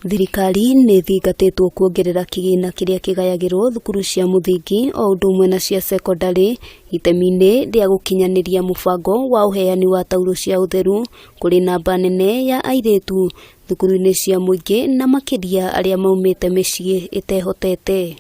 Thirikari nĩ ĩthingatĩtwo kuongerera kĩgĩna kĩrĩa kĩgayagĩrwo thukuru cia mũthingi o ũndũ ũmwe na cia cekondarĩ itemi-inĩ rĩa gũkinyanĩria mũbango wa ũheani wa taurũ cia ũtheru kũrĩ namba nene ya airĩtu thukuru-inĩ cia mũingĩ na makĩria arĩa maumĩte mĩciĩ ĩtehotete.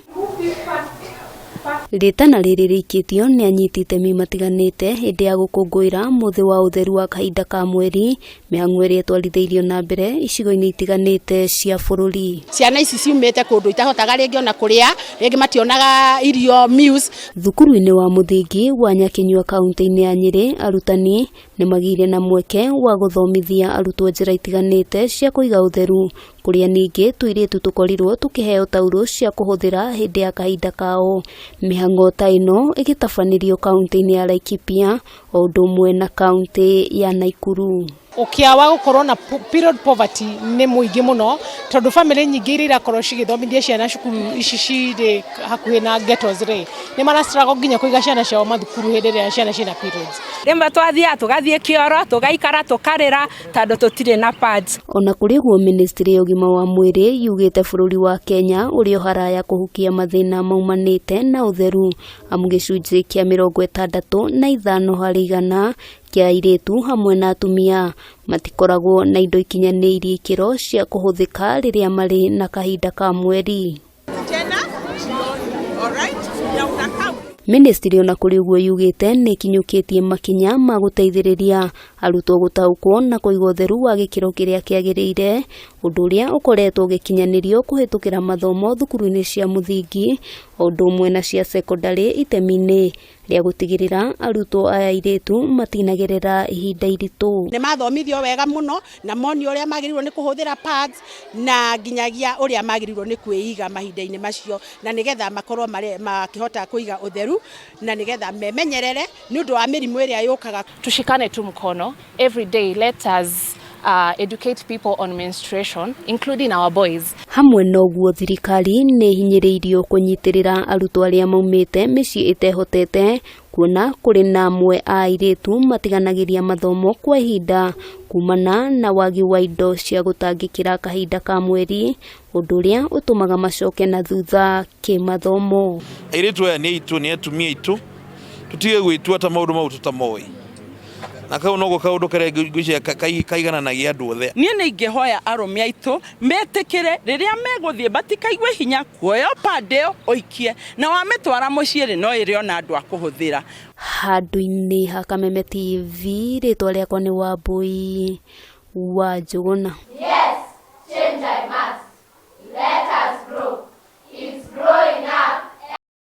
Rĩtana rĩrĩ rĩikĩtio nĩ anyiti itemi matiganĩte hĩndĩ ya gũkũngũĩra mũthĩ wa ũtheru wa kahinda ka mweri, mĩhang'o ĩrĩa ĩtwarithĩirio na mbere icigo-inĩ itiganĩte cia bũrũri. Ciana ici ciumĩte kũndũ itahotaga rĩngĩ ona kũrĩa, rĩngĩ mationaga irio meals. Thukuru-inĩ wa mũthingi wa Nyakinyua kaunti-inĩ ya Nyĩrĩ, arutani nĩ magĩire na mweke wa gũthomithia arutwo njĩra itiganĩte cia kũiga ũtheru, kũrĩa ningĩ tũirĩtu tũkorirwo tũkĩheo taurũ cia kũhũthĩra hĩndĩ ya kahinda kao. Mĩhang'o ta ĩno ĩgĩtabanĩrio kaunti-inĩ ya Laikipia o ũndũ ũmwe na kaunti ya Naikuru. Ũkĩa wa gũkorwo na period poverty nĩ mũingĩ mũno tondũ famĩlĩ nyingĩ iria irakorwo cigĩthomithia ciana cukuru ici cirĩ hakuhĩ na ghettos rĩ, nĩ mara struggle nginya kũiga ciana ciao mathukuru hĩndĩ ĩrĩa ciana ciĩna periods. Rĩmwe twathiaga tũgathiĩ kĩoro tũgaikara tũkarĩra tondũ tũtirĩ na pads. Ona kũrĩ ũguo ministry ya ũgima wa mwĩrĩ yugĩte bũrũri wa Kenya ũrĩ o haraya kũhukia mathĩna maumanĩte na ũtheru amu gĩcunjĩ kĩa 65 harĩ igana kĩa airĩtu hamwe na atumia matikoragwo na indo ikinyanĩirie ikĩro cia kũhũthĩka rĩrĩa marĩ na kahinda ka mweri. Ministry ona kũrĩ ũguo yugĩte nĩ ĩkinyũkĩtie makinya ma gũteithĩrĩria arutwo gũtaũkwo na kũiga ũtheru wa gĩkĩro kĩrĩa kĩagĩrĩire, ũndũ ũrĩa ũkoretwo ũgĩkinyanĩrio kũhĩtũkĩra mathomo thukuru-inĩ cia mũthingi o ũndũ ũmwe na cia cekondarĩ itemi-inĩ rĩa gũtigĩrĩra arutwo aya airĩtu matinagerera ihinda iritũ. Nĩ mathomithio wega mũno na monio ũrĩa magĩrĩirwo nĩ kũhũthĩra pads na nginyagia ũrĩa magĩrĩirwo nĩ kwĩiga mahinda-inĩ macio na nĩgetha makorwo makĩhota kũiga ũtheru na nĩgetha memenyerere nĩ ũndũ wa mĩrimũ ĩrĩa yũkaga. Tushikane tu mkono every day, let us educate people on menstruation including our boys. Hamwe na ũguo thirikari nĩ ĩhinyĩrĩirio kũnyitĩrĩra arutwo arĩa maumĩte mĩciĩ ĩtehotete kuona kũrĩ na amwe a airĩtu matiganagĩria mathomo kwa ihinda kumana na wagi wa indo cia gũtangĩkĩra kahinda ka mweri, ũndũ ũrĩa ũtũmaga macoke na thutha kĩmathomo. Airĩtu aya nĩ aitũ, nĩ atumia aitũ, tũtige gwĩtua ta maũndũ mau tũtamoĩ. Na kau noko kaũndũ karĩa ngwĩciria kaigananagia andũ othe. Niĩ nĩ ingĩhoya arũme aitũ metĩkĩre rĩrĩa megũthiĩ batikaigue hinya kuoya pad ĩyo ũikie, na wamĩtwara mũciĩ rĩ no ĩrĩ ona andũ a kũhũthĩra. Handũ-inĩ ha Kameme TV, rĩtwa rĩakwa nĩ Wambui wa Njũgũna. Yes, change I must.